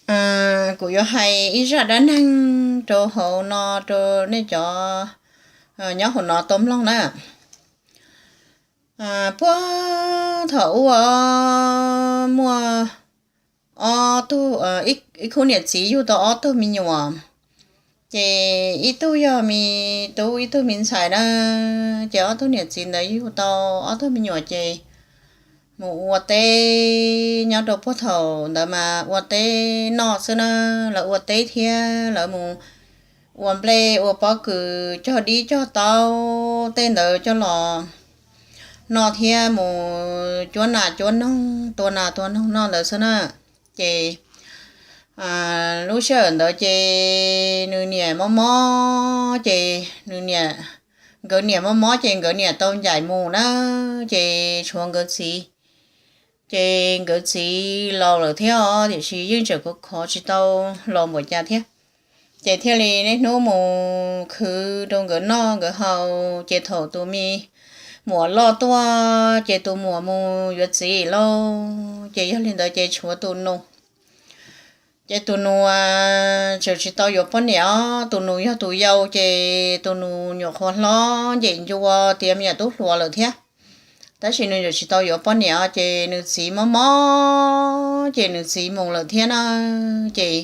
Kuv yuav hais ib zaj dab neeg rau hauv no rau nej cov nyob hauv no tau mloog na. Puag thaum ub muaj ob tug, ib khub niam txiv yug tau ob tug me nyuam, ces ib tug yog me tub ib tug me ntxhais na. Ces ob tug niam txiv ntawd yug tau ob tug me nyuam ces mus ua teb nyob rau puag thaum ntawd mas ua teb noj xwb na. Lawv ua teb thiab lawv mus ua nplej ua pob kws cog dib cog taub tej ntawd coj los noj thiab mus cuab nas cuab noog tua nas tua noog noj ntawd xwb na. Ces lub sij hawm ntawd ces nws niam mob mob ces nws niam, nkawd niam mob mob ces nkawd niam tau ncaim mus na, ces tshuav nkawd txiv. Ces nkawd txiv laus lawm thiab os, tiam sis yeej tseem khov khov tsis tau laus npaum cas thiab. Ces thiaj li niaj hnub mus khwv rau nkawd noj nkawd haus, ces thaum tus me muam loj tuaj ces tus muam mus yuav txiv lauj, ces yog li ntawd ces tshuav tus nus. Ces tus nus tseem tsis tau yuav poj niam os, tus nus yog tus yau, ces tus nus nyuam qhuav hlob ncaim ncua tiav me nyuam tub hluas lawm thiab. Tab sis nws tseem tsis tau yuav poj niam os, ces nws txiv mob mob ces nws txiv mus lawm thiab na. Ces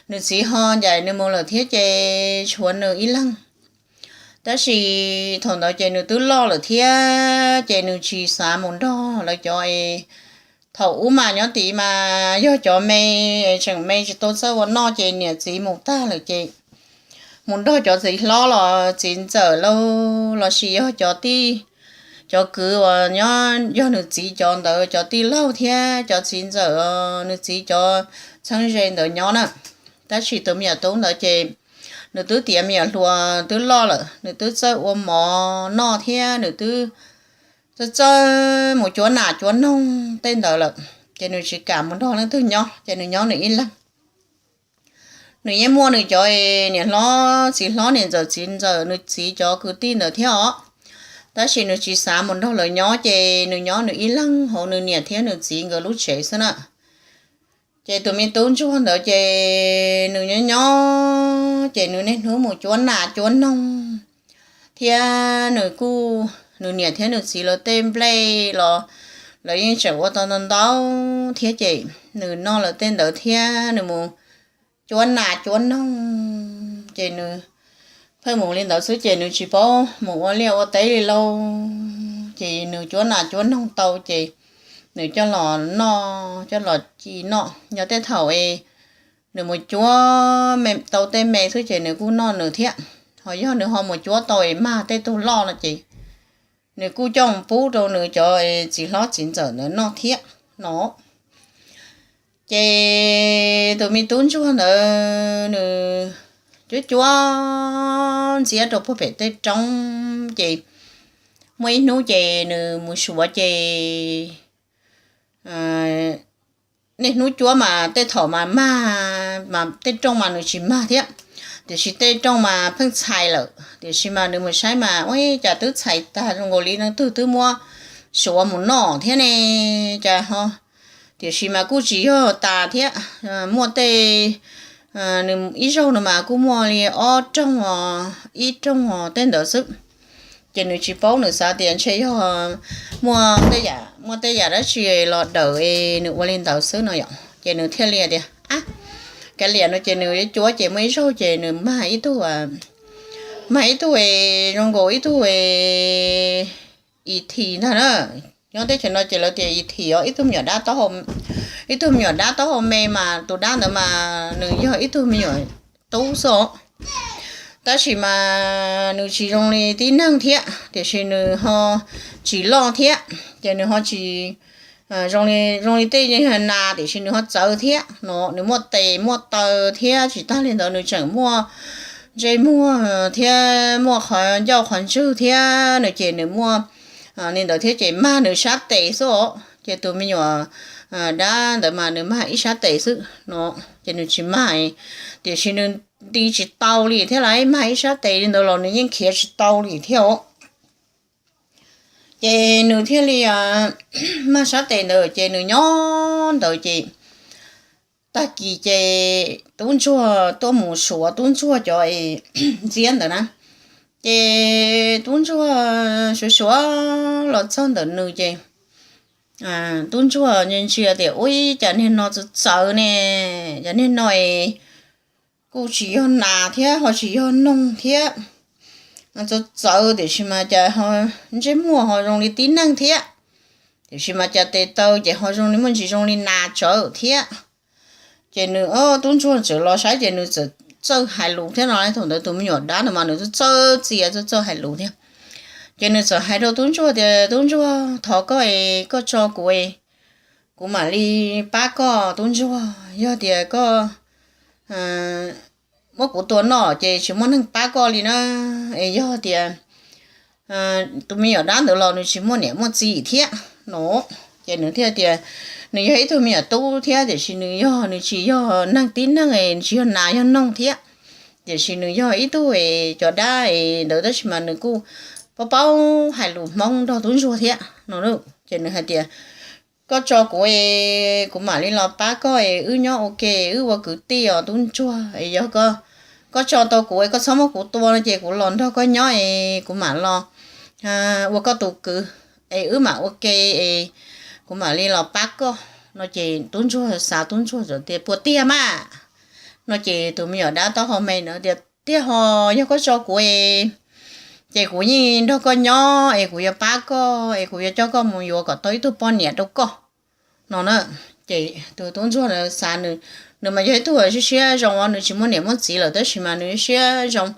nws txiv ho ncaim nws mus lawm thiab ces tshuav nws ib leeg. Tab sis thaum ntawd ces nws twb loj lawm thiab ces nws tsis xav mus nrog lawv cov es thaum ub mas nyob tid mas yog cov me, tseem me tsis tau txawj ua noj ces niam txiv mus tag lawm ces mus nrog cov txiv hlob los txiv ntxawm lauj los sis yog cov tij, cov kwv uas nyob yog nws txiv cov ntawd cov tij laug thiab cov txiv ntxawm, nws txiv cov txheeb ze ntawd nyob na. Tab sis tus me nyuam tub ntawd ces nws twb tiav me nyuam hluas twb loj lawm, nws twb txawj ua mov noj thiab nws twb txawj txawj mus cuab nas cuab noog tej ntawd lawm, ces nws tsis kam mus nrog leej twg nyob ces nws nyob nws ib leeg. Nws yeej muaj nws cov niam hlob txiv hlob niam ntxawm txiv ntxawm nws txiv cov kwv tij ntawd thiab os, tab sis nws tsis xav mus nrog lawv nyob ces nws nyob nws ib leeg hauv nws niam thiab nws txiv nkawd lub tsev xwb na. Ces tus me tub ntsuag ntawd ces nws nyob nyob ces nws niaj hnub mus cuab nas cuab noog thiab nws kuj, nws niam thiab nws txiv lawv tej nplej los lawv yeej tseem ua tau ntau ntau thiab ces nws noj lawv tej ntawd thiab nws mus cuab nas cuab noog ces nws pheej mus li ntawd xwb ces nws tsis paub mus ua liaj ua teb li lauj. Ces nws cuab nas cuab noog tau ces nws coj los noj coj los ci noj. Yog tej thaum es nws mus cuab tau tej me xwb ces nws kuj noj nws thiab, ho yog nws ho mus cuab tau es mag tej tug loj no ces nws kuj coj mus pub rau nws cov txiv hlob txiv ntxawm ntawd noj thiab no. Ces tus me tub ntsuag ntawd nws cuab cuab ntxiab rau puag pem tej roob ces muaj ib hnub ces nws mus suav ces niaj hnub cuab mas tej thaum mas mag, mas tej rooj mas nws tsis mag thiab, tiam sis tej rooj mas pheej txhais lawm, tiam sis mas nws mus saib mas ua cas twb txhais tag zoo nkaus li leej twg twb muab suav mus noj thiab ne, cas ho, tiam sis mas kuj tsis yog tas thiab, muaj tej, nws ib zaug no mas kuj muaj li ob rooj os, ib rooj os tej ntawd xwb. Ces nws tsis paub, nws xav tias ntshe yog muaj tej yam, muaj tej yam dab tsi los dawm es nws ua li ntawd xwb no yom. Ces nws thiaj li tias, ab, kav liam no ces nws cuab ces muaj ib zaug ces nws mag ib tug, mag ib tug es zoo nkaus ib tug es i thim ntag na. Nyob teb chaws no ces lawv tias i thim os, ib tug me nyuam dab taub hau, ib tug me nyuam dab taub hau me mas tus dab ntawd mas nws yog ib tug me nyuam tub xwb os. Tab sis mas nws tsis zoo li tib neeg thiab, tiam sis nws ho tsis loj thiab, ces nws ho tsis zoo li, zoo li tej nas, tiam sis nws ho txawv thiab no, nws muaj tes muaj taw thiab, tsis tag li ntawd nws tseem muaj ntsej muag thiab muaj qhov ncauj qhov ntswg thiab no, ces nws muaj li ntawd thiab ces mag nws sab tes xwb os. Ces tus me nyuam dab ntawd mas nws mag ib sab tes xwb no, ces nws tsis mag, tiam sis nws nti tsis tau li thiab lauj, mag ib sab tes li ntawd los nws yeej khiav tsis tau li thiab os. Ces nws thiaj li mag sab tes ntawd ces nws nyob ntawd ces tag kis ces tub ntsuag tuaj mus suav tub ntsuag cov ntxiab ntawd na. Ces tub ntsuag suav suav los txog ntawm nws ces tub ntsuag ntsia ntsia tias, ub, cas niag no txawv txawv ne, cas niag no es kuj tsis yog nas thiab ho tsis yog noog thiab, txawv txawv tiam sis mas cas ho ntsej muag ho zoo li tib neeg thiab, tiam sis mas cas tes taw ces ho zoo li muaj ntsis zoo li nas tsawv thiab. Ces nws, tub ntsuag txawm los saib ces nws txawm txawj hais lus thiab no. Thaum ntawd tus me nyuam dab no mas nws txawj txawj txia txawj txawj hais lus thiab. Ces nws txawm hais rau tub ntsuag tias, tub ntsuag, thov koj es koj tso kuv es kuv mam li pab koj. Tub ntsuag, yog tias koj muab kuv tua noj ces tsis muaj neeg pab koj li na. Es yog tias tus me nyuam dab ntawd los nws tsis muaj niam muaj txiv thiab no. Ces nws thiaj tias nws yog ib tug me nyuam tub thiab tiam sis nws yog, nws tsis yog neeg tib neeg, nws tsis yog nas yog noog thiab, tiam sis nws yog ib tug es cov dab es ntawd tab sis mas nws kuj paub paub hais lus Hmoob nrog tub ntsuag thiab no. Ces nws hais tias, koj tso kuv es kuv mam li los pab koj es wb nyob ua ke, wb ua kwv tij os tub ntsuag. Es yog koj tso tau kuv es koj txhob muab kuv tua no ces kuv los nrog koj nyob es kuv mam los ua koj tus kwv es wb mam ua ke es kuv mam li los pab koj no. Ces tub ntsuag xav, tub ntsuag txawm tias, puas tiag mas? No ces tus me nyuam dab taub hau me ntawd tias, tiag ho, yog koj tso kuv es ces kuv yeej nrog koj nyob es kuv yuav pab koj es kuv yuav coj koj mus yuav kom tau ib tug poj niam rau koj no na. Ces tus tub ntsuag ntawd xav, nws mas yog ib tug siab siab zoo os, nws tsis muaj niam muaj txiv lawm tab sis mas nws siab zoo,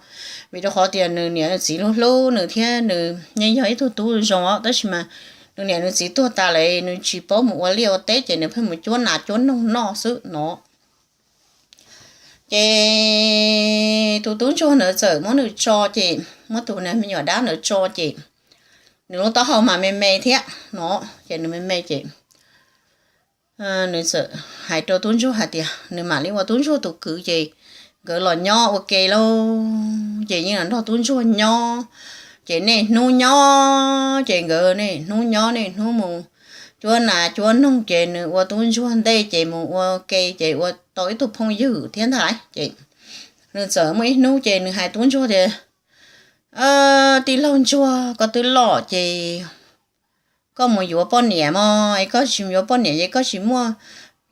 vim rau qhov tias nws niam nws txiv hlub hlub nws thiab nws yeej yog ib tug tub zoo os, tab sis mas nws niam nws txiv tuag tas lawm nws tsis paub mus ua liaj ua teb ces nws pheej mus cuab nas cuab noog noj xwb no. Ces tus tub ntsuag ntawd txawm muab nws tso ces, muab tus me nyuam dab ntawd tso ces nws lub taub hau mas me me thiab no. Ces nws me me ces nws txawm hais rau tub ntsuag hais tias nws mam li ua tub ntsuag tus kwv ces nkawd los nyob ua ke lauj. Ces yeej los nrog tub ntsuag nyob, ces niaj hnub nyob ces nkawd niaj hnub nyob niaj hnub mus cuab nas cuab noog ces nws ua tub ntsuag ntej ces mus ua ke ces ua tau ib tug phooj ywg thiab ntag lauj. Ces nws txawm muaj ib hnub ces nws hais tub ntsuag tias, tij laug ntsuag, koj twb loj ces koj mus yuav poj niam mog, es koj tsis yuav poj niam ces koj tsis muaj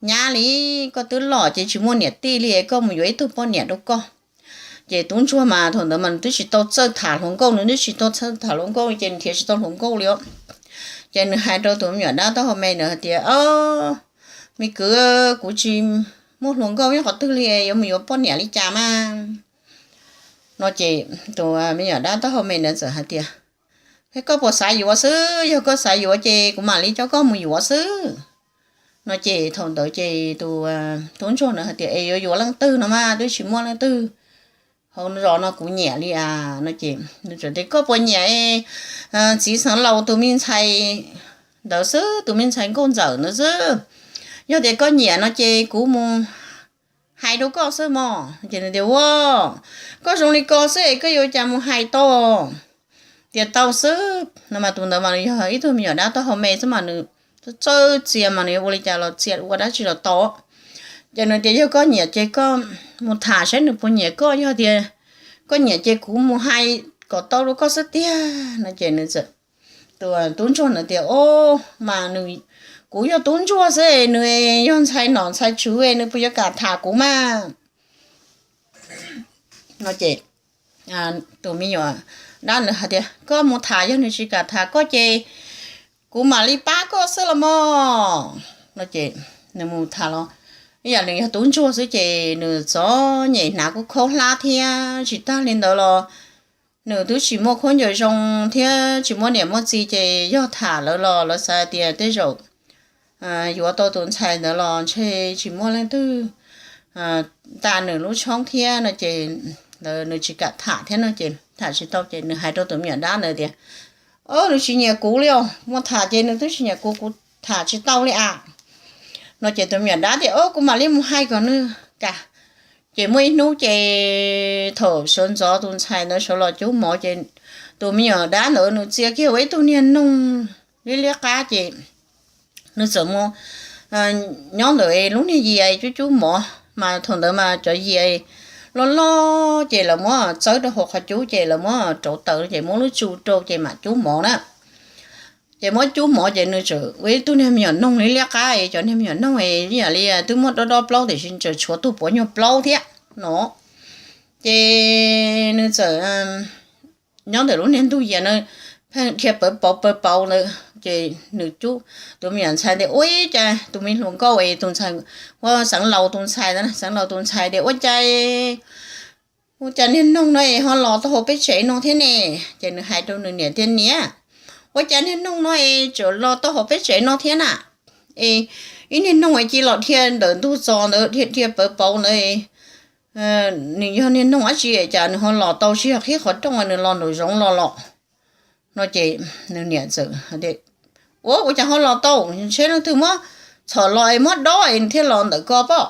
nyab li, koj twb loj ces tsis muaj niam tij li, koj mus yuav ib tug poj niam rau koj. Ces tub ntsuag mas thaum ntawd mas nws twb tsis tau txawj tham hluas nkauj, nws twb tsis tau txawj tham hluas nkauj ces nws nrhiav tsis tau hluas nkauj li os. Ces nws hais rau tus me nyuam dab taub hau me ntawd hais tias, me kwv, kuv tsis muaj hluas nkauj nyob qhov twg li, yuav mus yuav poj niam li cas mas no. Ces tus me nyuam dab taub hau me ntawd txawm hais tias, koj puas xav yuav xwb, yog koj xav yuav ces kuv mam li coj koj mus yuav xwb no. Ces thaum ntawd ces tus tub ntsuag ntawd hais tias, es yuav yuav leej twg no mas twb tsis muaj leej twg hauv zos no kuv nyiam li as no. Ces nws txawm tias, koj puas nyiam txiv xeev laus tus me ntxhais ntawd xwb, tus me ntxhais nkauj ntxawm ntawd xwb? Yog tias koj nyiam no ces kuv mus hais rau koj xwb mog. Ces nws tias, ua, koj zoo li ko xwb es koj yuav cas mus hais tau, tias tau xwb no. Mas tus ntawd mas yog ib tug me nyuam dab taub hau me xwb mas nws txawj txia mas nws yuav ua li cas los txia, ua dab tsi los tau. Ces nws tias, yog koj nyiam ces koj mus tham saib nws puas nyiam koj, yog tias koj nyiam ces kuv mus hais kom tau rau koj xwb tiag no. Ces nws txawm, tus tub ntsuag ntawd tias, o, mas nws, kuv yog tub ntsuag xwb, nws yog ntxhais nom ntxhais tswv, nws puas yuav kam tham kuv mas no. Ces tus me nyuam dab ntawd hais tias, koj mus tham, yog nws tsis kam tham koj ces kuv mam li pab koj xwb los mog no. Ces nws mus tham los, ib yam nws yog tub ntsuag xwb ces nws txom nyem hnav kuj khaub hlab thiab. Tsis tag li ntawd los nws twb tsis muaj khaub ncaws zoo thiab tsis muaj niam muaj txiv ces yog tham lawv los lawv xav tias tej zaum yuav tau tus ntxhais ntawd los ntshe tsis muaj leej twg nta nws lub tshoob thiab no. Ces ntawd nws tsis kam tham thiab no, ces tham tsis tau ces nws hais rau tus me nyuam dab ntawd tias, o, nws tsis nyiam kuv li os, mus tham ces nws twb tsis nyiam kuv, kuv tham tsis tau li as no. Ces tus me nyuam dab tias, o, kuv mam li mus hais kom nws kam. Ces muaj ib hnub ces thaum sawv ntxov tus ntxhais ntawd sawv los cub mov ces tus me nyuam dab ntawd nws txia kiag ua ib tug niag noog liab liab qab ces nws txawm mus nyob ntawm lub niag yias cub cub mov, mas thaum ntawd mas cov yias loj loj ces lawv muab txawb rau hauv qhov cub ces lawv muab rauv taws ces muab lub tsu rau ces mam cub mov na. Ces muab cub mov ces nws txawm ua ib tug niag me nyuam noog liab liab qab es cov niag me nyuam noog es ib yam li twb muaj dob dob plaub tiam sis tseem tshuav tus puav nyuag plaub thiab no. Ces nws txawm nyob ntawm lub niag ntug yias na, pheej dhia pawv pauv pawv pauv ntawd ces nws cub, tus me nyuam ntxhais tias ua cas, tus me hluas nkauj es tus ntxhais, ua Xeev Laus tus ntxhais, Xeev Laus tus ntxhais tias ua cas, ua cas niag noog no es ho los tau hauv peb tsev no thiab ne? Ces nws hais rau nws niam tias niam, ua cas niag noog no es tseem los tau hauv peb tsev no thiab na? Es ib niag noog es cia los dhia ntawm ntug txos ntawd dhia dhia pawv pauv ntawd, nws yog niag noog dab tsi cas nws ho los tau, tsis yog qhib qhov rooj nws los nraum zoov los los no. Ces nws niam txawm tias ua, ua cas ho los tau, ntshe leej twg muab txhom los es muab dob es nws thiaj los ntawm ko pob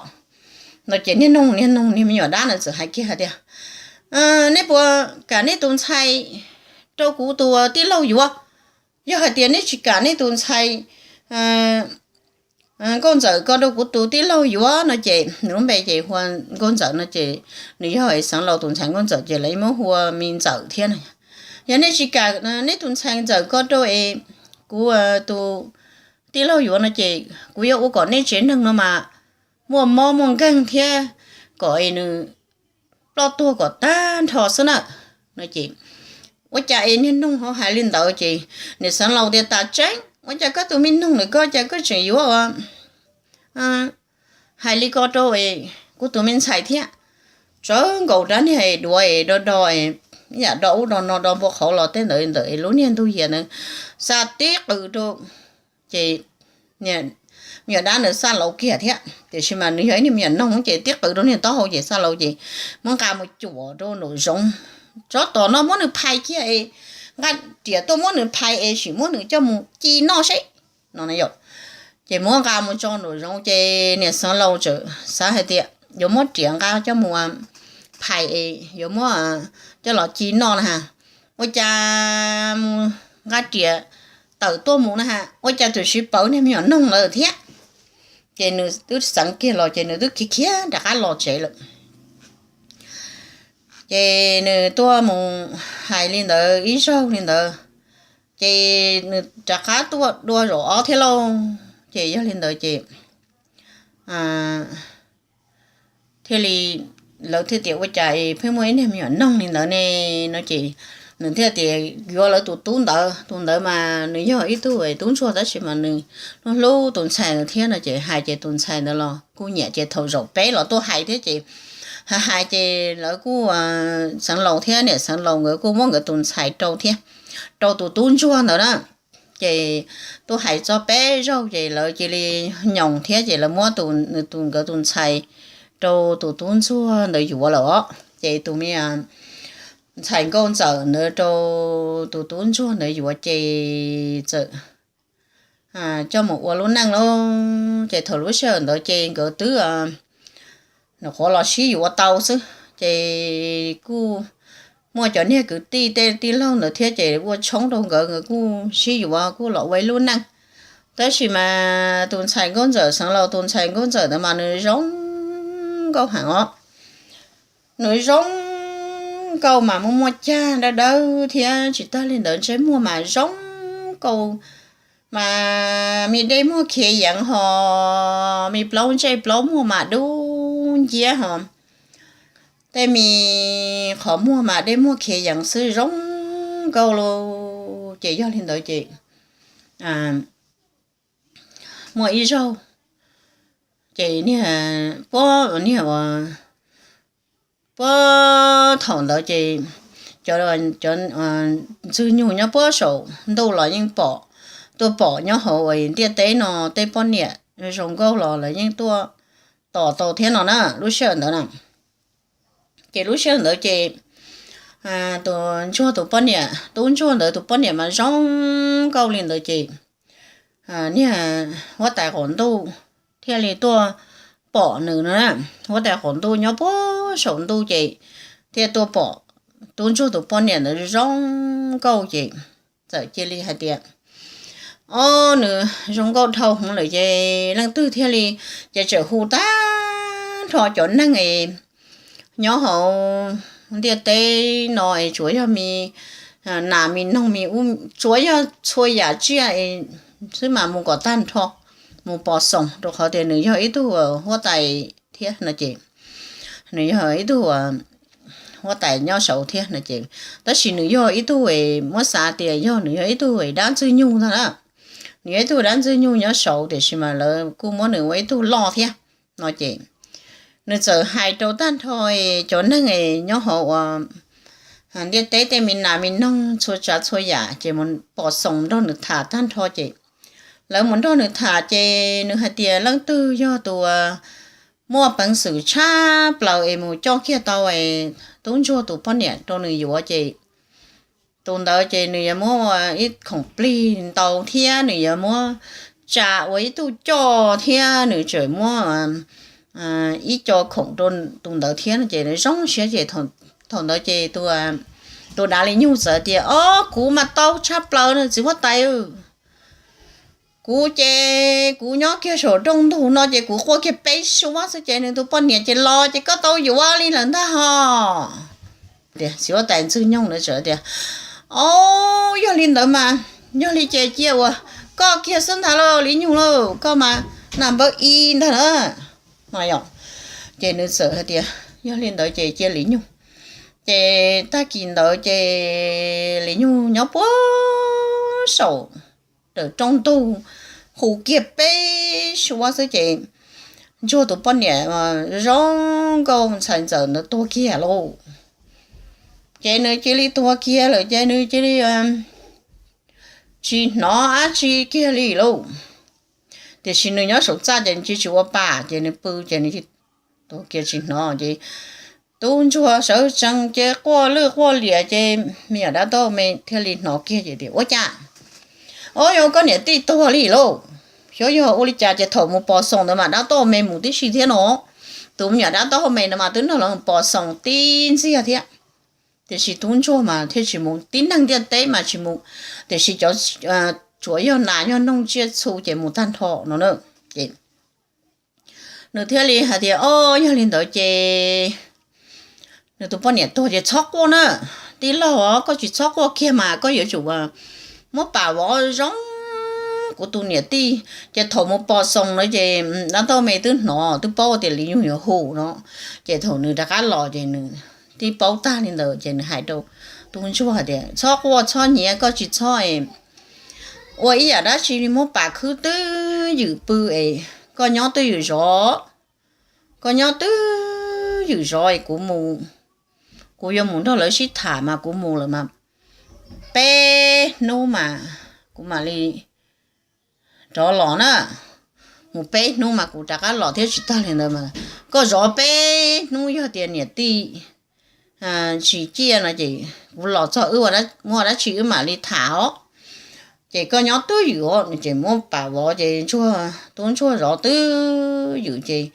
no. Ces niag noog niag noog niag me nyuam dab na txawm hais kiag hais tias nej puas kam nej tus ntxhais rau kuv tus tij laug yuav? Yog hais tias nej tsis kam nej tus ntxhais nkauj ntxawm ko rau kuv tus tij laug yuav no ces nws lub npe ces hu ua nkauj ntxawm no ces nws yog Xeev Laus tus ntxhais nkauj ntxawm ces lawv muab hu ua me ntxawm thiab no. Yog nej tsis kam nej tus ntxhais ntxawm ko rau es kuv tus tij laug yuav no ces kuv yuav ua kom nej tsev neeg no mas muaj mob muaj nkeeg thiab kom es nws ploj tuag kom tag nrho xwb na no ces ua cas es niag noog ho hais li ntawd ces niam Xeev Laus tias tas tseeb, ua cas koj tus me noog ntawm ko cas koj tseem yuav ua hais li ko rau kuv tus me ntxhais thiab? Tsawv nkaus rab niag duav es do do, ib yam do ub do no do npua qhauv los tej ntawd ntawm lub niag ntug yias ntawd xa tib qws rau ces me nyuam dab ntawd xa lauv kiag thiab, tiam sis mas nws yog ib niag me nyuam noog ces tib qws rau niag taub hau ces xa lauv ces muab nqa mus cuam rau nraum zoov. Tsov tom no muab nws phais kiag es nqa riam tuaj muab nws phais es sim muab nws coj mus ci noj seb no. Ces muab nqa mus tso nraum zoov ces niam Xeev Laus txawm xav hais tias yuav muab riam nqa coj mus phais es yuav muab coj los ci noj na ha. Ua cas mus nqa riam tawm tuaj mus na ha, ua cas txawm siv pawv niag me nyuam noog lawm thiab. Ces nws twb xeev kiag los ces nws twb khiav khiav rov qab los tsev lawm. Ces nws tuaj mus hais li ntawd ib zaug li ntawd, ces nws rov qab tuaj dua zaum ob thiab lauj. Ces yog li ntawd ces thiaj li lawv thiaj tias ua cas es pheej muaj ib niag me nyuam noog li ntawd ne no ces nws thiaj tias yuav lawv tus tub ntawd, tus ntawd mas nws yog ib tug tub ntsuag tab sis mas nws hlub hlub tus ntxhais ntawd thiab no ces hais ces tus ntxhais ntawd los kuj nyiam ces thaum zaum peb los tuaj hais thiab ces hais hais ces lawv kuj Xeev Laus thiab niam Xeev Laus nkawd kuj muab nkawd tus ntxhais rau thiab, rau tus tub ntsuag ntawd na. Ces tuaj hais txog peb zaug ces lawv cia li nyoos thiab ces lawv muab tus, tus nkawd tus ntxhais rau tus tub ntsuag ntawd yuav lawm os. Ces tus me ntxhais nkauj ntxawm ntawd rau tus tub ntsuag ntawd yuav ces txawm coj mus ua lub neej lauj. Ces thaum lub sij hawm ntawd ces nkawd twb nyuam qhuav los sib yuav tau xwb, ces kuj muaj cov niag kwv tij tej tij laug ntawd thiab ces ua tshoob rau nkawd, nkawd kuj sib yuav kuj los ua ib lub neej. Tab sis mas tus ntxhais nkauj ntxawm, Xeev Laus tus ntxhais nkauj ntxawm ntawd mas nws zoo nkauj heev os. Nws zoo nkauj mas muaj muaj cag dawb dawb thiab tsis tag li ntawd ntsej muag mas zoo nkauj, mas me dej muag khiav yeev hos me plaub ntsej plaub muag mas dub nciab hos tej me qhov muag mas dej muag khiav yeev xwb zoo nkauj lauj. Ces yog li ntawd ces muaj ib zaug ces niag puab niag puab thaum ntawd ces cov ntxwg nyug nyob puab saum ntuj los yeej pom, tuaj pom nyob hauv ntiaj teb no tej poj niam zoo nkauj los lawv yeej tuaj tos tau thiab no na lub sij hawm ntawd na. Ces lub sij hawm ntawd ces tus ntsuag tus poj niam, tub ntsuag ntawd tus poj niam mas zoo nkauj li ntawd ces niag huab tais qaum ntuj thiaj li tuaj pom nws no na. Huab tais qaum ntuj nyob puag saum ntuj ces thiaj tuaj pom tub ntsuag tus poj niam ntawd zoo nkauj ces txawm cia li hais tias Ob, nws zoo nkauj dhau hwv lawm ces leej twg thiaj li, ces txawm hu tag nrho cov neeg es nyob hauv ntiaj teb no es tsuav yog me nas me noog me ub, tsuav yog txhua yam tsiaj xwb mas mus kom tag nrho, mus pos xoos, rau qhov tias nws yog ib tug huab tais thiab no ces, nws yog ib tug huab tais nyob saud thiab no ces, tab sis nws yog ib tug, muab xav tias yog nws yog ib tug dab ntxwg nyoog ntag na. Nws yog ib tug dab ntxwg nyoog nyob saud tiam sis mas lawv kuj muab nws ua ib tug loj thiab no ces, nws txawm hais rau tag nrho cov neeg nyob hauv ua ntiaj teb tej me nas me noog txhua tsav txhua yam ces mus pos xoos nrog nws tham tag nrho ces, lawv mus nrog nws tham ces nws hais tias leej twg yog tus muaj peev xwm tshaj plaws es mus coj kiag tau tub ntsuag tus poj niam rau nws yuav ces, tus ntawd ces nws yuav muab ua ib khoom plig ntau thiab nws yuav muab tsa ua ib tug coj thiab nws tseem muab ib co khoom rau tus ntawd thiab no ces nws zoo siab ces, thaum ntawd ces tus dav li nyug txawm tias, Ob, kuv mas tau tshaj plaws no txiv huab tais. Kuv ces kuv nyob kiag saum rooj ntug no ces kuv quaj kiag peb suab xwb ces nws tus poj niam ces los ces koj tau yuav li lawm ntag hos. Txiv huab tais ntxwg nyoog ntawd txawm tias, Ob, yog li ntawd mas, yog li ces cia ua koj kiag xwb ntag lauj li nyug lauj, koj mas nas npawb ib ntag na. Ces nws txawm hais tias yog li ntawd ces cia li nyug. Ces tag kis ntawd ces li nyug nyob puag saum rawm rooj ntug, hu kiag peb suab xwb ces ntsuag tus poj niam zoo nkauj ntxhais ntxawm ntawd tuag kiag lauj. Ces nws cia li tuag kiag lawm ces nws cia li tsis hnov dab tsi kiag li lauj. Tiam sis nws nyob saum txaj ces nws cia tsis ua pa ces nws pw ces nws tuag kiag tsis hnov ces tub ntsuag sawv tsees ces quaj lwj quaj liam ces me nyuam dab tub me thiaj li hnov kiag ces tias, Ua cas? Ob, yog koj niam tij tuag li lauj. Xyov yog ua li cas ces thaum mus pos xoos ntawd mas dab tub me mus tib si thiab no. Tus me nyuam dab tub me no mas twb nrog lawv pos xoos tib ntxiag thiab. Tiam sis tub ntsuag mas thiaj tsis mus, tib neeg ntiaj teb mas tsis mus, tiam sis cov tsuav yog nas yog noog tsiaj txhu ces mus tag nrho no na. Ces nws thiaj li hais tias, Ob, yog li ntawd ces nws tus poj niam tuag ces txhob quaj na. Tij laug, koj tsis txhob quaj kiag mas koj yuav tsum muab pam vov zoo kuv tus niam tij. Ces thaum mus pos xoos na ces dab tub me twb hnov twb paub tias li nyug yuav hu no. Ces thaum nws rov qab los ces nws twb paub tag li ntawd ces nws hais rau tub ntsuag hais tias, Txhob quaj txhob nyiav, koj tsis txhob ua ib yam dab tsi li, muab pam khwb twj ywm pw es koj nyob twj ywm zov. Koj nyob twj ywm zov es kuv mus, kuv yuav mus nrog lawv sib tham mas kuv mus lawm mas peb hnub mas kuv mam li rov los na. Mus peb hnub mas kuv rov qab los thiab. Tsis tag li ntawd mas koj zov peb hnub, yog tias niam tij tsis ciaj no ces kuv los txog wb muaj dab tsi wb mam li tham os. Ces koj nyob twj ywm os. Ces muab pam vov ces tub ntsuag zov twj ywm ces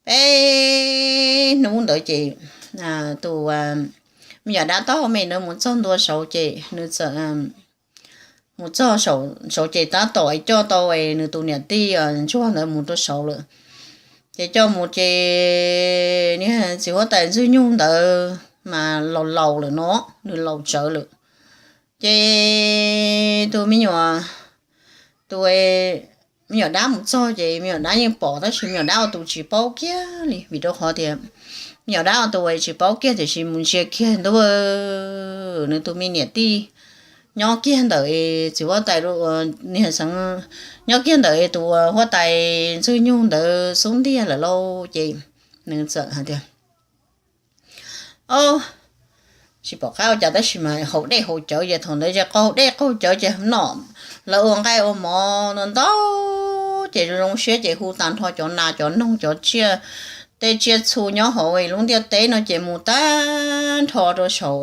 peb hnub ntawd ces tus me nyuam dab taub hau me ntawd mus txog ntua saud ces nws txawm mus txog saud ces tab tom coj tau nws tus niam tij ntsuag ntawd mus rau saud lawm. Ces coj mus ces niag txiv huab tais ntxwg nyoog ntawd mas laus laus lawm no, nws laus tsawv lawm. Ces tus me nyuam, tus me nyuam dab mus txog ces me nyuam dab yeej pom tab sis me nyuam dab ua tus tsis paub kiag li vim rau qhov tias me nyuam dab ua tus tsis paub kiag tiam sis mus ntsia kiag ntuj, nws tus me niam tij nyob kiag ntawm txiv huab tais, niag xeev, nyob kiag ntawm tus huab tais ntxwg nyoog ntawd xub ntiag lawm lauj. Ces nws txawm hais tias, Ob, tsis pom qab ua cas tab sis mas haus dej haus cawv ces thaum ntawd ces qaug dej qaug cawv ces no lawv ua nqaij ua mov no ntau ces zoo zoo siab ces hu tag nrho cov nas cov noog cov tsiaj, tej tsiaj txhu nyob hauv lub ntiaj teb no ces mus tag nrho rau saum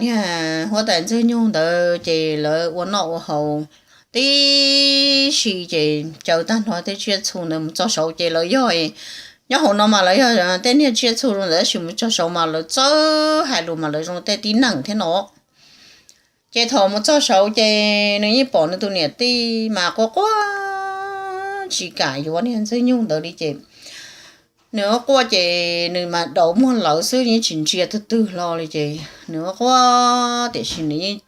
niag huab tais ntxwg nyoog ntawd ces lawv ua noj ua haus tib si ces caw tag nrho tej tsiaj txhu ntawd mus txog saud ces lawv yog, nyob hauv no mas lawv yog tej niag tsiaj txhu zoo ntawd tab sis mus txog saud mas lawv txawj hais lus mas lawv zoo tej tib neeg thiab no. Ces thaum mus txog saud ces nws yeej pom nws tus niam tij mas quaj quaj tsis kam yuav niag Ntxwg Nyug ntawd li ces nws quaj quaj ces nws mas daus muag lawv xwb yeej tsis ntsia twg twg hlo li ces nws quaj quaj tiam sis nws yeej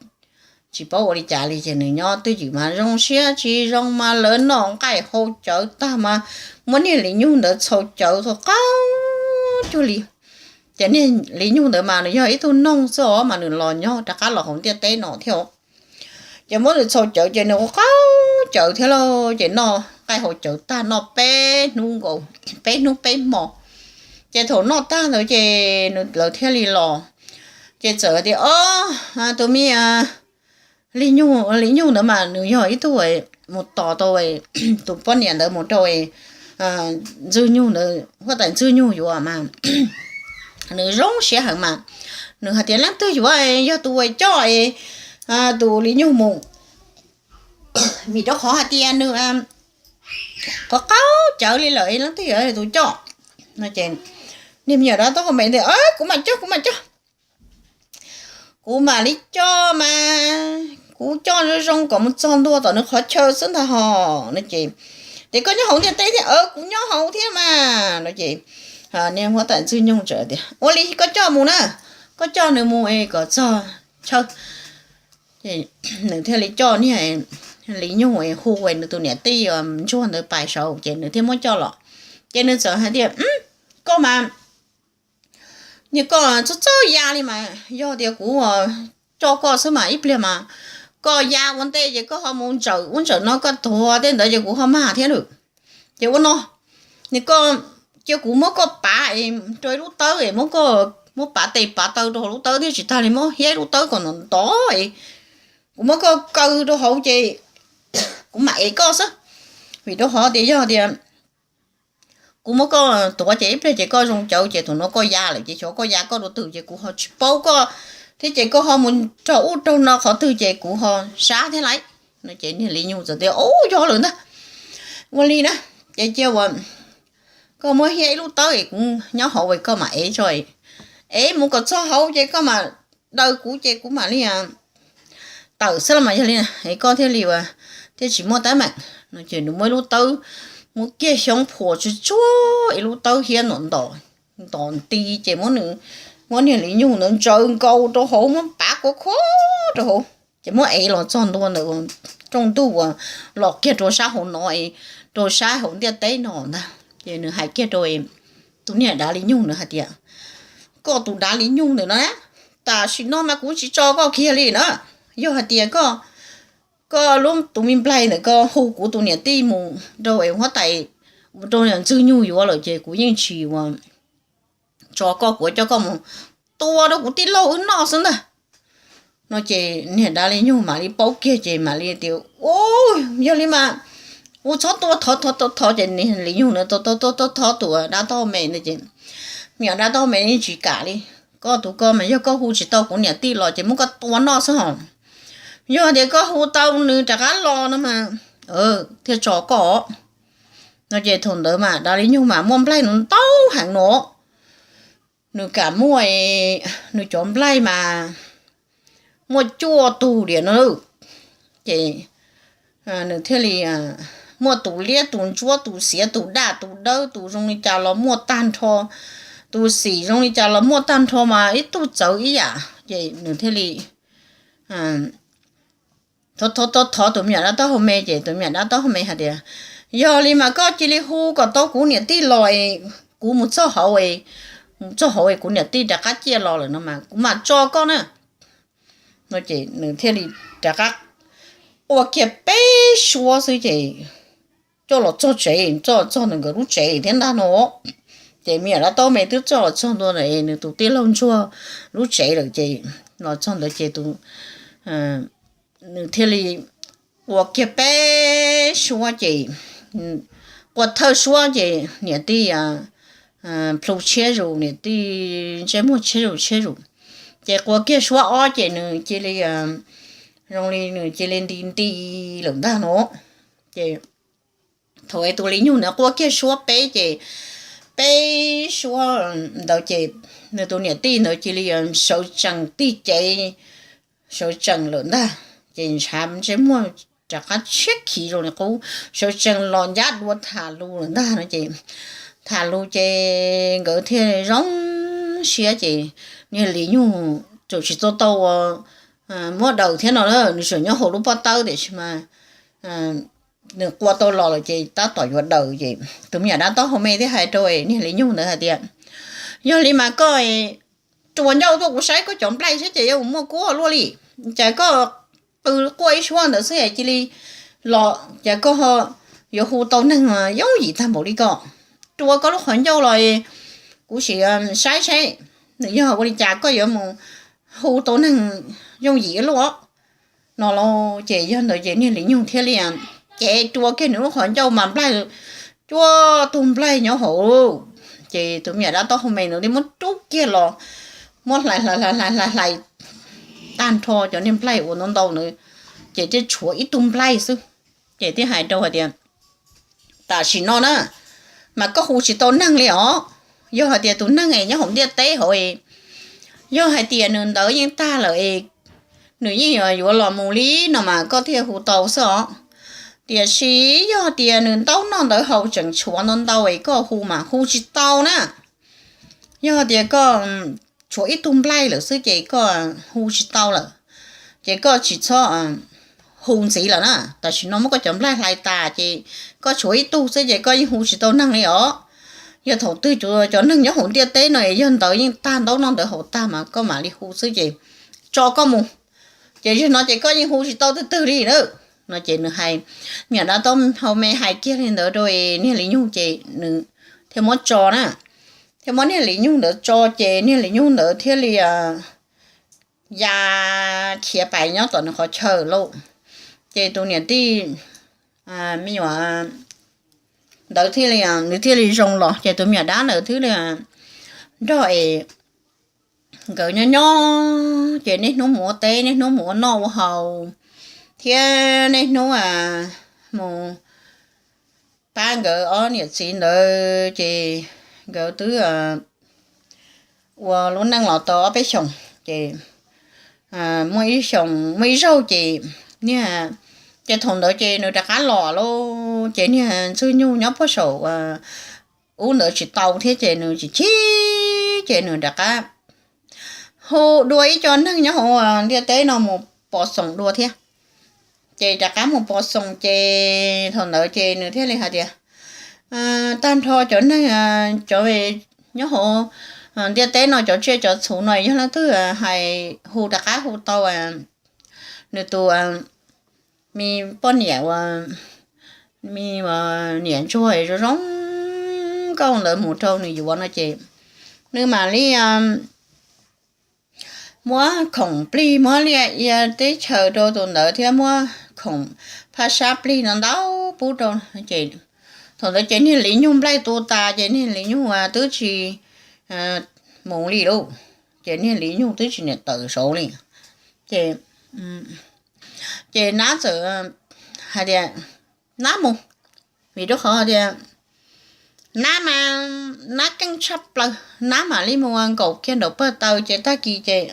tsis paub ua li cas li ces nws nyob twj ywm mas zoo siab tsis zoo mas lawv noj nqaij hau cawv tag mas muab niag Lis Nyug ntawd txhau cawv txhau qaug cuag li. Ces niag Lis Nyug ntawd mas nws yog ib tug noog xwb os mas nws los nyob rov qab los hauv ntiaj teb no thiab. Ces muab nws txhau cawv ces nws qaug cawv thiab lauj ces noj nqaij hau cawv tag noj peb hnub nkaus, peb hnub peb hmo. Ces thaum noj tag ntawd ces nws lawv thiaj li los. Ces txawm tias, Ob, tus me Lis Nyug, Lis Nyug ntawd mas nws yog ib tug mus tos tau tus poj niam ntawd mus rau Ntxwg Nyug ntawd, huab tais Ntxwg Nyug yuav mas nws zoo siab heev mas nws hais tias, Leej twg yuav yog tus uas coj tus Lis Nyug mus? Vim rau qhov hais tias nws qaug qaug cawv li lawm, leej twg yuav tus coj? No ces niag me nyuam dab taub hau me tias, Kuv mam coj, kuv mam coj, kuv mam li coj mas kuv coj zoo zoo kom mus txog ntua tom nws qhov chaw xwb ntag hos. No ces tias, Koj nyob hauv ntiaj teb thiab? Kuv nyob hauv thiab mas. No ces niag huab tais Ntxwg Nyug txawm tias, Ua li koj coj mus na, koj coj nws mus es kom txog chaw. Nws thiaj li coj niag Lis Nyug hu nws tus niam tij ntsuag ntawd pais saud ces nws thiaj muab coj los. Ces nws txawm hais tias, Koj mas, niag koj txawj txawj ya li mas yog tias kuv coj koj xwb mas ib pliag mas koj ya ua ntej ces koj ho mus ntsawm ub ntsawm no koj tuag tej ntawd ces kuv ho mag thiab lawm. Ces ua no, koj, cia kuv muab koj pav es rau ib lub tawb es muab koj, muab pav tes pav taw rau hauv lub tawb thiab tsis tag li muab hiab ib lub tawb kom ntov ntov es kuv muab koj kaw rau hauv ces kuv mam ev koj xwb. Vim rau qhov tias yog tias kuv muab koj tuav ces ib pliag ces koj zoo cawv ces thaum no koj ya lawm ces xyov koj ya koj rau twg ces kuv ho tsis paub koj thiab ces koj ho mus raug ub raug no qhov twg ces kuv ho sab thiab lauj. No ces niag Lis Nyug txawm tias, Ub, yog lawm ntag, ua li na, ces cia ua koj muab hiab ib lub tawb es kuv nyob hauv es koj mam ev tso, ev mus kom txog hauv ces koj mam daws kuv ces kuv mam li tawm xwb los mas yog li es koj thiaj li ua, thiaj tsis muaj teeb meem. No ces nws muab ib lub tawb, muab kiag xyoob phuam tsuag tsuag ib lub tawb hiab ntom ntom ntom nti ces muab nws, muab niag Lis Nyug ntawd ntsaws nkaus rau hauv muab pav khuav khuav rau hauv ces muab ev los txog ntua ntawm rooj ntuj uas los kiag rau sab hauv no, rau sab hauv ntiaj teb no ntag. Ces nws hais kiag rau tus niag dav Lis Nyug ntawd hais tias, Koj tus dav Lis Nyug ntawm no na, tam sim no mas kuv tsis tso koj kiag li na. Yog hais tias koj, koj lub tus me nplaig ntawm koj hu kuv tus niam tij mus rau es huab tais, rau Ntxwg Nyug yuav lawm ces kuv yeej tsis ua tso koj, kuv coj koj mus tua rau kuv tij laug wb noj xwb ntag. No ces niag dav Lis Nyug mam li paub kiag ces mam li tias, Ub, yog li mas ua txhob tua, thov thov thov thov. Ces niag Lis Nyug ntawd thov thov thov thov tus dab taub hau me ntawd ces me nyuam dab taub hau me yeej tsis kam li. Koj tus koj mas yog koj hu tsis tau kuv niam tij los ces muab koj tua noj xwb hos. Yog tias koj hu tau nws rov qab los no mas thiaj tso koj. No ces thaum ntawd mas dav Lis Nyug mas muaj nplaig ntau heev no. Nws kam muaj, nws cov nplaig mas muaj cuaj tug diam no. Ces nws thiaj li muaj tus liab tus ntsuab tus xiav tus daj tus dawb tus zoo li cas los muaj tag nrho, tus xim zoo li cas los muaj tag nrho mas ib tug txawv ib yam. Ces nws thiaj li thov thov thov tus me nyuam dab taub hau me ces tus me nyuam dab taub hau me hais tias, Yog li mas koj cia li hu kom tau kuv niam tij los es kuv mus txog hauv, mus txog hauv es kuv niam tij rov qab ciaj los lawm no mas kuv mam tso koj na. No ces nws thiaj li rov qab ua kiag peb suab xwb ces coj los txog tsev, coj los txog ntawm nkawd lub tsev thiab ntag no. Ces me nyuam dab taub me twb coj los txog ntua nws tus tij laug ntsuag lub tsev lawm ces los txog ntawd ces tus, nws thiaj li ua kiag peb suab ces, ua thawj suab ces niam tij plhu tshiab zus, niam tij ntsej muag tshiab zus tshiab zus. Ces ua kiag suab ob ces nws cia li, zoo li nws cia li nti nti lawm ntag no. Ces thaum es tus Lis Nyug ntawd quaj kiag suab peb ces, peb suab ntawd ces nws tus niam tij ntawd cia li sawv tsees tig cev sawv tsees lawm ntag. Ces ntshav ntsej muag rov qab tshiab khiv zoo li qub, sawv tsees los ncaj dua tham lus lawm ntag no ces tham lus ces nkawd thiaj zoo siab ces niag Lis Nyug txawm tsis tau tau ua muab daws thiab no na, nws tseem nyob hauv lub pob tawb tiam sis mas nws qua tau los lawm ces tab tom yuav daws ces tus me nyuam dab taub hau me thiaj hais rau niag Lis Nyug ntawd hais tias, yog li mas koj rua ncauj tuaj kuv saib koj cov nplaig saib ces yuav mus muaj kub luaj li. Cas koj qw quaj ib suab ntawd xwb es cia li los, cas koj yuav hu tau neeg yooj yim tag npaum li ko. Rua koj lub qhov ncauj los kuv sim saib saib nws yog ua li cas koj yuav mus hu tau neeg yooj yim ua luaj no los. Ces yog ntawd ces niag Lis Nyug thiaj li cev rua kiag nws lub qhov ncauj mas nplaig cuaj tug nplaig nyob hauv. Ces tus me nyuam dab taub hau me ntawd thiaj muab rub kiag los, muab hlais hlais hlais hlais hlais hlais tag nrho cov niag nplaig uas ntau ntau ntawd, ces thiaj tshuav ib tug nplaig xwb. Ces thiaj hais rau hais tias, tam sim no na mas koj hu tsis tau neeg li os. Yog hais tias tus neeg es nyob hauv ntiaj teb hauv es, yog hais tias nws ntawd yeej tag lawm es nws yeej yuav los mus li no mas koj thiaj hu tau xwb os. Tiam sis yog tias nws ntaub noj ntawd haus tseem tshuav ntau ntau es koj hu mas hu tsis tau na. Yog tias koj tshuav ib tug nplaig lawm xwb ces koj hu tsis tau lawm, ces koj tsis txhob hu ntxiv lawm na. Tam sim no muab koj cov nplaig hlais tas ces koj tshuav ib tug xwb ces koj yeej hu tsis tau neeg li os. Yog thaum twg cov neeg nyob hauv ntiaj teb no es yog ntawd yeej tag ntaub noj ntawd haus tag mas koj mam li hu xwb ces tso koj mus. Ces zaum no ces koj yeej hu tsis tau twg twg li na. No ces nws hais, me nyuam dab taub hau me hais kiag li ntawd rau niag Lis Nyug ces nws thiaj muab tso na, thiaj muab niag Lis Nyug ntawd tso ces niag Lis Nyug ntawd thiaj li ya khiav pais nyob tom nws qhov chaw lauj. Ces tus niam tij me nyuam ntawd thiaj li, nws thiaj li zoo los ces tus me nyuam dab ntawd thiaj li nrog es nkawd nyob nyob ces niaj hnub mus ua teb, niaj hnub mus ua noj ua haus, thiab niaj hnub mus pab nkawd ob niam txiv ntawd ces nkawd twb ua lub neej los tau ob peb xyoos ces muaj ib xyoos muaj ib zaug ces niag, ces thaum ntawd ces nws rov qab los lauj, ces niag Ntxwg Nyug nyob puag saum ub ntawd tsis tau thiab ces nws tsis chim, ces nws rov qab hu dua ib co neeg nyob hauv ntiaj teb no mus pos xoos dua thiab. Ces rov qab mus pos xoos ces thaum ntawd ces nws thiaj li hais tias, tag nrho cov neeg, cov nyob hauv ntiaj teb no cov tsiaj cov txhu no yog leej twg hais hu rov qab hu tau nws tus me poj niam uas me niam ntsuag zoo zoo nkauj ntawd mus rau nws yuav no ces nws mam li muab khoom plig, muab liaj ia teb chaws rau tus ntawd thiab muab khoom phaj sab plig no ntau pub rau. Ces thaum ntawd ces niag Lis Nyug nplaig tu tas ces niag Lis Nyug twb tsis mus li lauj, ces niag Lis Nyug twb tsis niam tawm saud li. Ces, ces nab txawm hais tias nab mus, vim rau qhov tias nab mas nab keej tshaj plaws, nab mam li mus nkaum kiag nraum pag taw ces tag kis ces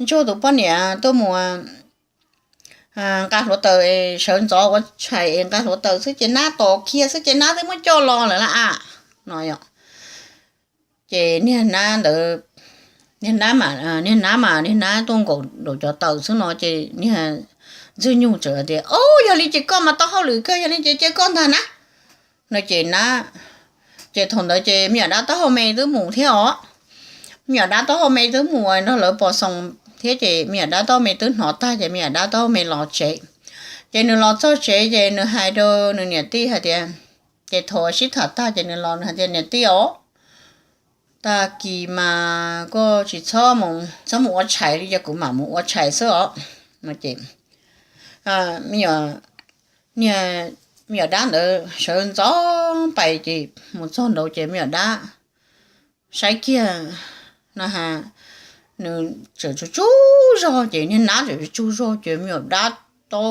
ntsuag tus poj niam tuaj mus nqa hluav taws, sawv ntxov ua tshais es nqa hluav taws xwb ces nab tos kiag xwb ces nab twb muab coj los lawm lauj no. Ces niag nab ntawd, niag nab mas, niag nab mas niag nab tuaj nkaum nraum cov taws xwb no ces niag Ntxwg Nyug txawm tias, o, yog li ces koj mas tau hauj lwm kawg, yog li ces cia koj ntag na. No ces nab, ces thaum ntawd ces me nyuam dab taub hau me twb mus thiab os. Me nyuam dab taub hau me twb mus nrog lawv pos xoos thiab ces me nyuam dab taub hau me twb hnov tag ces me nyuam dab taub hau me los tsev. Ces nws los txog tsev ces nws hais rau nws niam tij hais tias, ces thaum sib tham tag ces nws los nws hais tias, niam tij os, tag kis mas koj tsis txhob mus, txhob mus ua tshais li, yog kuv mam mus ua tshais xwb os. No ces me nyuam, niag me nyuam dab ntawd sawv ntxov pais ces mus txog nraud ces me nyuam dab saib kiag no ha, nws tseem tsaug tsaug zog ces niag nab tseem tsaug tsaug zog ces me nyuam dab tau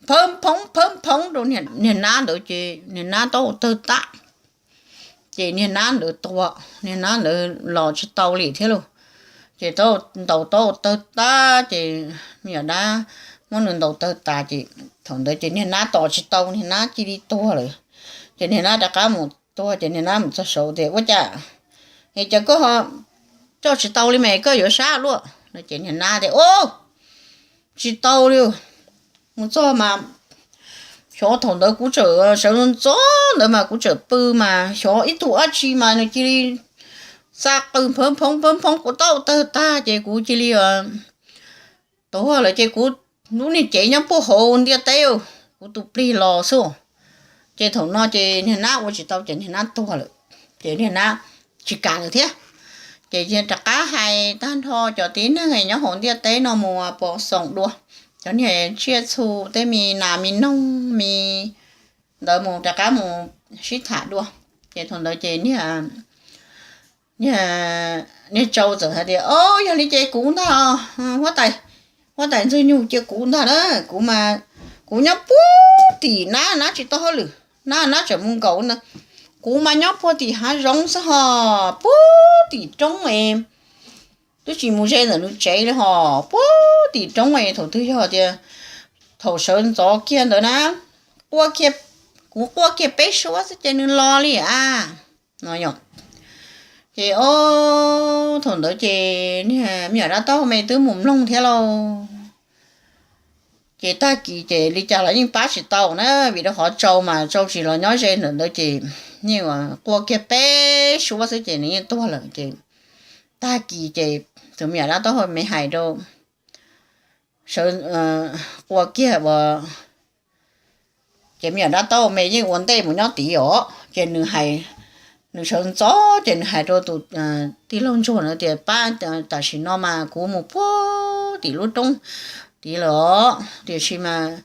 phawv phoov phawv phoov rau niag nab ntawd ces niag nab tau tawg tag. Ces niag nab ntawd tuag, niag nab ntawd los tsis tau li thiab lauj. Ces tau ntaus tau tawg tag ces me nyuam dab muab nws ntaus tawg tas ces thaum ntawd ces niag nab tos tsis tau, niag nab cia li tuag lawm. Ces niag nab rov qab mus tuag ces niag nab mus txog saud tias, Ua cas es cas koj coj tsis tau li mas koj yuav sab luaj? No ces niag nab tias, Ub, tsis tau li. Mus txog mas xyov thaum ntawd kuv tseem sawv ntxov ntawd mas kuv tseem pw mas xyov ib tug dab tsi mas nws cia li xa qws phawv phoov phawv phoov kuv taub hau tawg tag ces kuv cia li tuag lawm ces kuv lub niag cev nyob puag hauv ntiaj teb, kuv tus plig los xwb. Ces thaum no ces niag nab ua tsis tau ces niag nab tuag lawm, ces niag nab tsis kam lawm thiab. Ces rov qab hais tag nrho cov tib neeg nyob hauv ntiaj teb no mus pos xoom dua, cov niag tsiaj txhu tej me nas me noog me ntawd mus rov qab mus sib tham dua. Ces thaum ntawd ces niag, niag tsau txawm hais tias, O, yog li ces kuv ntag, huab tais, huab tais Ntxwg Nyug cia kuv ntag na, kuv mas kuv nyob puag tim nab, nab tsis tau hauj lwm, nab, nab tseem mus nkaum ntag. Kuv mas nyob puag tim hav zoov xwb ho, puag tim roob es twb tsis mus ze ntawm nws tsev li ho, puag tim roob es thaum twg yog tias thaum sawv ntxov kiag ntawd na, quaj kiag, kuv quaj kiag peb suab xwb ces nws los li a. No ces o, thaum ntawd ces niag me nyuam dab taub hau me twb mus mloog thiab lauj. Ces tag kis ces li cas los yeej pab tsis tau na, vim rau qhov tsau mas tsau tsis los nyob ze ntawm ntawd ces yeej quaj kiag peb suab xwb ces nws yeej tuag lawm ces tag kis ces tus me nyuam dab taub hau me hais rau sawv, quaj kiag ua, ces me nyuam dab taub hau me yeej ua ntej mus nyob tid os ces nws hais, nws sawv ntxov ces nws hais rau tus tij laug ntsuag na tias, Pab, tam sim no mas kuv mus puag tim lub roob tid lawm os, tiam sis mas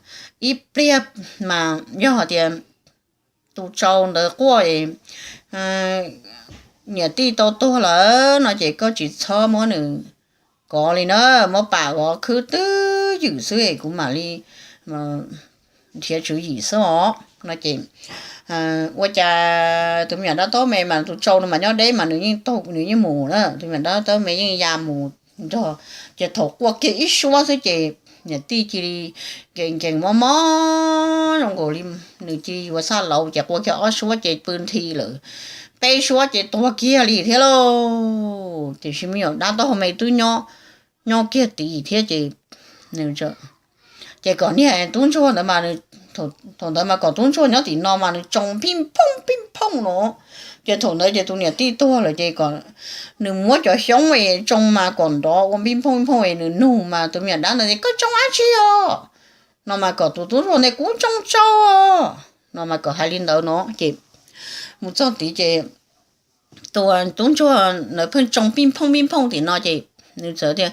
ib pliag mas yog hais tias tus tsau ntawd quaj niam tij tau tuag lawm no ces koj tsis txhob muab nws kov li na, muab pam vov khwb twj ywm xwb es kuv mam li nrhiav tswv yim xwb os. No ces ua cas tus me nyuam dab taub me mas tus tsau no mas nyob deb mas nws yeej taug nws yeej mus na, tus me nyuam dab taub me yeej ya mus nrog, ces thaum quaj kiag ib suab xwb ces niam tij cia li nkees nkees mob mob zoo nkaus li nws cia li yuav xaj lauv ces quaj kiag ob suab ces pw nthi lawm, peb suab ces tuag kiag li thiab lauj. Tiam sis me nyuam dab taub hau me twb nyob, nyob kiag tid thiab ces nws, ces kom niag tub ntsuag ntawd mas, thaum ntawd mas kom tub ntsuag nyob tim no mas nws tsoo pij phooj pij phooj no. Ces thaum ntawd ces tus niam tij tuag lawm ces kom nws muab cov xyoob es tsoo mas kom nrov ua pij phooj pij phooj es nws nug mas tus me nyuam dab ntawd tias, Koj tsoo dab tsi os? No mas kom tus tub ntsuag ntawd, Kuv tsoo tsau os. No mas kom hais li ntawd no ces mus txog tid ces tus tub ntsuag ntawd pheej tsoo pij phooj pij phooj tim no ces nws txawm tias,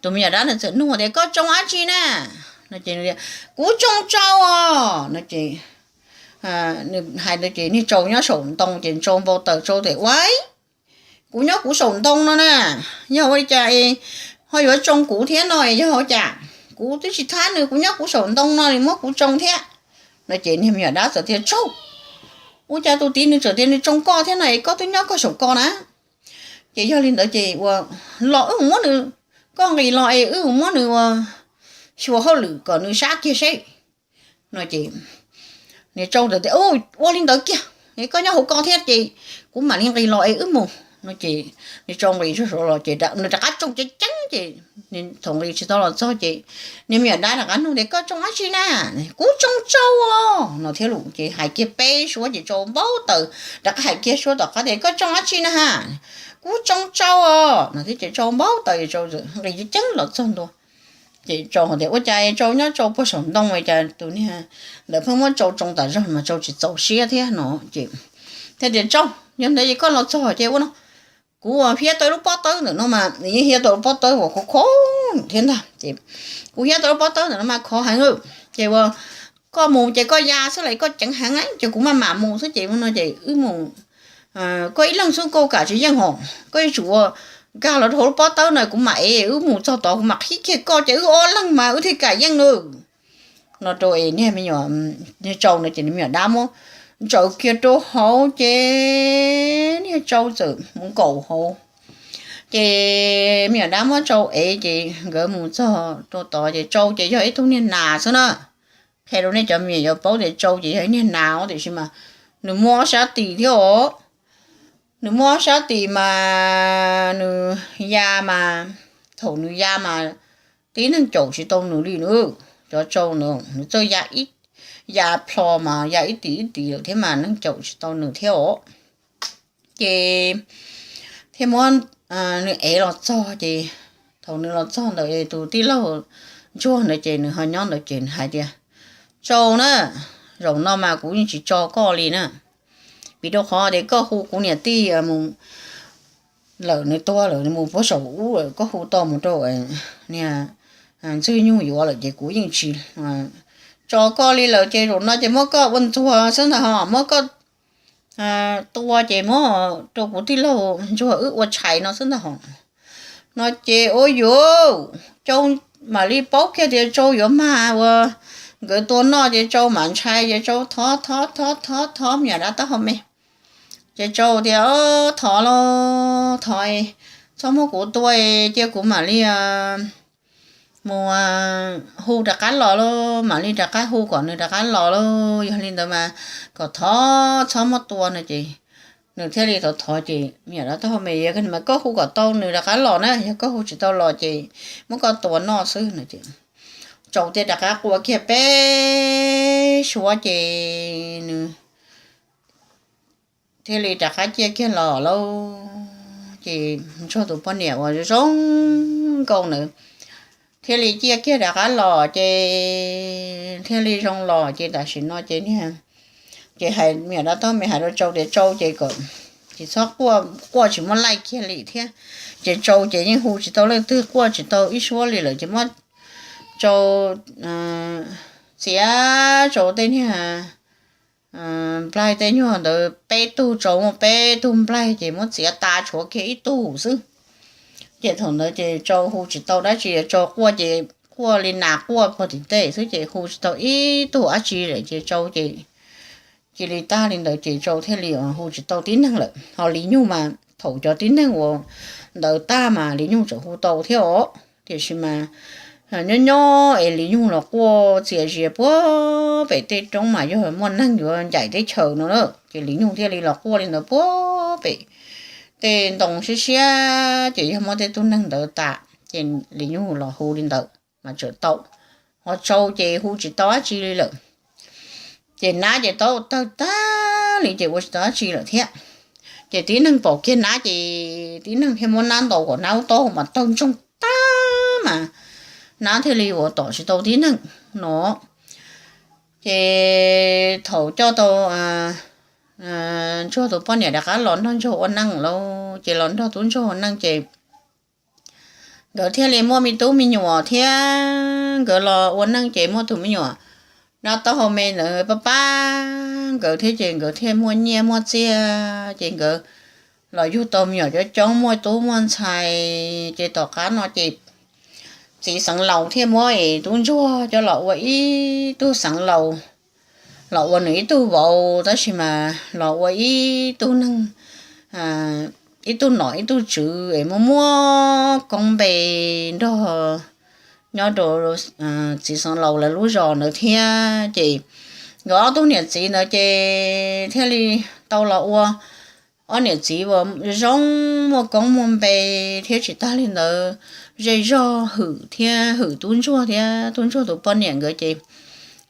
tus me nyuam dab ntawd txawm nug tias, Koj tsoo dab tsi na? No ces, Kuv tsoo tsau os. No ces nws hais ntawd ces niag tsau nyob saum ntoo ces tsau npau taws tsau tias, Ua, kuv nyob kuv saum ntoo no na, yog ua li cas es ho yuav tsoo kuv thiab no es yog ua cas? Kuv twb tsis thab nws, kuv nyob kuv saum ntoo no nws muab kuv tsoo thiab. No ces niag me nyuam dab txawm tias, Tsau, ua cas tus tid nws txawm tias nws tsoo koj thiab no es koj twb nyob koj saum ko na? Ces yog li ntawd ces ua, los wb mus muab nws, koj nqis los es wb mus muab nws ua xyuas hauj lwm kom nws sab kiag seb. No ces niag tsau ntawd tias, Ua li ntawd kiag, koj nyob hauv ko thiab ces kuv mam li nqis los es wb mus. No ces niag tsau nqis zog saud los ces nws rov qab tsoo ceev ceev ces thaum nqis tsis tau los txog ces niag me nyuam dab rov qab nug tias, Koj tsoo dab tsi na? Kuv tsoo tsau os. No thiab lus ces hais kiag peb suab ces tsau npau taws, rov qab hais kiag suab tom qab tias, Koj tsoo dab tsi na ha? Kuv tsoo tsau os. No thiab ces tsau npau taws, tsau nqis ceev ceev los txog ntua. Ces tsau tias, Ua cas tsau nyob tsau puag saum ntoo es cas tus niag ntawd pheej muab tsau tsoo tas zog mas tsau tsis txaus siab thiab no. Ces thiaj tias, Tsau, yog ntawd es koj los txog ces ua no, kuv hiab tau lub pob tawb ntawm no mas, nws yeej hiab tau lub pob tawb uas khov kho thiab ntag ces, Kuv hiab tau lub pob tawb ntawm no mas khov heev, ces ua koj mus ces koj ya xwb los koj ceev heev ces kuv maj mam mus xwb ces ua no ces wb mus, koj ib leeg xwb koj kam tsis yeej hos, koj yuav tsum ua nkag los rau hauv lub pob tawb no kuv mam ev wb mus txog tod kuv mam qhib kiag koj ces wb ob leeg mas wb thiaj kam yeej nawb. No rau es niag me nyuam, niag tsau no ces niag me nyuam dab muab ntsaws kiag rau hauv ces niag tsau txawm mus nkaum hauv, Ces me nyuam dab muab Tsau ev ces nkawd mus txog rau tod ces Tsau ces yog ib tug niag nas xwb na. Qhia rau nej cov me nyuam yaus paub tias Tsau ces yog ib niag nas os, tiam sis mas nws muaj ob sab tis thiab os. Nws muaj ob sab tis mas nws ya mas, thaum nws ya mas tib neeg caum tsis tau nws li na. Cov Tsau ntawd nws txawj ya ib, ya plho mas ya ib tis ib tis lawm thiab mas neeg caum tsis tau nws thiab os. Ces thiaj muab nws ev los txog ces thaum nws los txog ntawm tus tij laug ntsuag ntawd ces nws ho nyob ntawd ces nws hais tias, Tsau na, zaum no mas kuv yeej tsis tso koj li na, vim rau qhov tias koj hu kuv niam tij mus lawm, nws tuag lawm, nws mus puag saum ub lawm, koj hu tau mus rau niag Ntxwg Nyug yuav lawm ces kuv yeej tsis tso koj li lawm ces zaum no ces muab koj ua ntxuag xwb ntag ho, muab koj tua ces muab rau kuv tij laug ntsuag wb ua tshais no xwb ntag ho. No ces ua yuav Tsau mam li paub kiag tias Tsau yuav mag ua nkawd tua noj ces Tsau mam ntshai ces Tsau thov thov thov thov thov me nyuam dab taub hau me. Ces Tsau tias, Thov los thov, txhob muab kuv tua, cia kuv mam li mus hu rov qab los lauj, mam li rov qab hu kom nws rov qab los lauj, yog li ntawd mas kom thov txhob muab tua no ces nws thiaj li thov thov ces me nyuam dab taub hau me, Yog mas koj hu kom tau nws rov qab los na, yog koj hu tsis tau los ces muab koj tua noj xwb no ces Tsau thiaj rov qab qua kiag peb suab ces nws thiaj li rov qab ciaj kiag los lauj. Ces Ntsuag tus poj niam uas zoo nkauj ntawd thiaj li ciaj kiag rov qab los ces thiaj li zoo los ces tam sim no ces niag, ces hais me nyuam dab taub hau me hais rau Tsau tias Tsau ces kom tsis txhob quaj, quaj tsis muaj laij kiag li thiab. Ces Tsau ces yeej hu tsis tau leej twg, quaj tsis tau ib suab li lawm ces muab Tsau txiav Tsau tej niag nplaig tej nyuag ntawd peb tug, Tsau muaj peb tug nplaig ces muab txiav tas tshuav kiag ib tug xwb. Ces thaum ntawd ces Tsau hu tsis tau dab tsi, Tsau quaj ces quaj li nas quaj puag tim tej xwb ces hu tsis tau ib tug dab tsi lawm ces Tsau ces cia li tag li ntawd ces Tsau thiaj li hu tsis tau tib neeg lawm. Ho Lis Nyug mas thaum cov tib neeg uas ntawd tag mas Lis Nyug tseem hu tau thiab os. Tiam sis mas nyob nyob es Lis Nyug los quaj txias zias puag pem tej roob mas yog muaj neeg yuav ncaim teb chaws no na, ces Lis Nyug thiaj li los quaj li ntawd puag pem tej ntoo siab siab ces yog muab tej tug neeg ntawd tas ces Lis Nyug los hu li ntawd mas tseem tau. Ho Tsau ces hu tsis tau dab tsi li lawm. Ces nab ces tau tawg tag li ces ua tsis tau dab tsi lawm thiab. Ces tib neeg pom kiag nab ces tib neeg thiaj muab nab ntaus kom nab ub taub hau mas tawg ntsoog tag mas nab thiaj li ua tom tsis tau tib neeg no. Ces thaum coj tau Ntsuag tus poj niam rov qab los nrog Ntsuag ua neej lauj, ces los nrog tub Ntsuag ua neej ces nkawd thiaj li muaj me tub me nyuam thiab nkawd los ua neej ces muaj tus me nyuam dab taub hau me ntawd pab pab nkawd thiab ces nkawd thiaj muaj nyiaj muaj txiaj ces nkawd los yug tau me nyuam coob coob muaj tub muaj ntxhais. Ces tom qab no ces txiv xeev laus thiaj muab es tub Ntsuag coj los ua ib tug xeev laus, los ua nws ib tug vauv tab sis mas los ua ib tug neeg, ib tug nom ib tug tswv es muaj muaj koob npe nrog nyob rau txiv xeev laus lawv lub zos ntawd thiab. Ces nkawd ob tug niam txiv ntawd ces thiaj li tau los ua ob niam txiv uas zoo muaj koob muaj npe thiab tsis tag li ntawd zej zog hwm thiab hwm tub Ntsuag thiab tub Ntsuag tus poj niam nkawd ces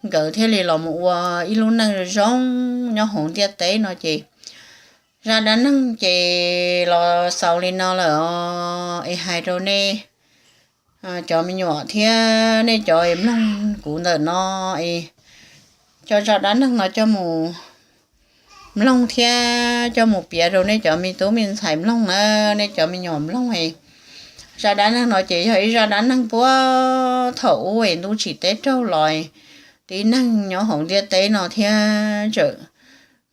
nkawd thiaj li los mus ua ib lub neej zoo nyob hauv ntiaj teb no ces zaj dab neeg ces los xaus li no lawm os. Es hais rau nej cov me nyuam thiab nej cov mloog kuv ntawm no es coj zaj dab neeg no coj mus mloog thiab coj mus piav rau nej cov me tub me ntxhais mloog na, nej cov me nyuam mloog es zaj dab neeg no ces yog ib zaj dab neeg puag thaum ub es ntuj tsim teb raug los tib neeg nyob hauv ntiaj teb no thiab txawm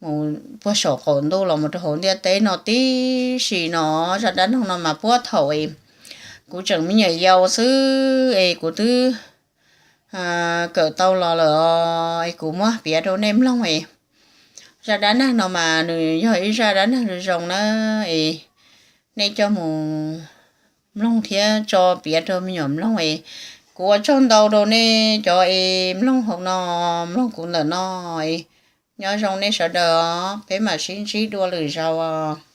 mus puag saum qaum ntuj los mus rau hauv ntiaj teb no tib si no. Zaj dab neeg no mas puag thaum es kuv tseem me nyuam yaus xwb es kuv twb kawm tau los lawm os es kuv muab piav rau nej mloog es zaj dab neeg no mas nws yog ib zaj dab neeg zoo zoo na es nej coj mus mloog thiab tso piav rau me nyuam mloog es kuv ua tsaug ntau rau nej cov es mloog hauv no, mloog kuv ntawm no es nyob zoo nej sawv daws os, peb mam sib ntsib dua lwm zaus os.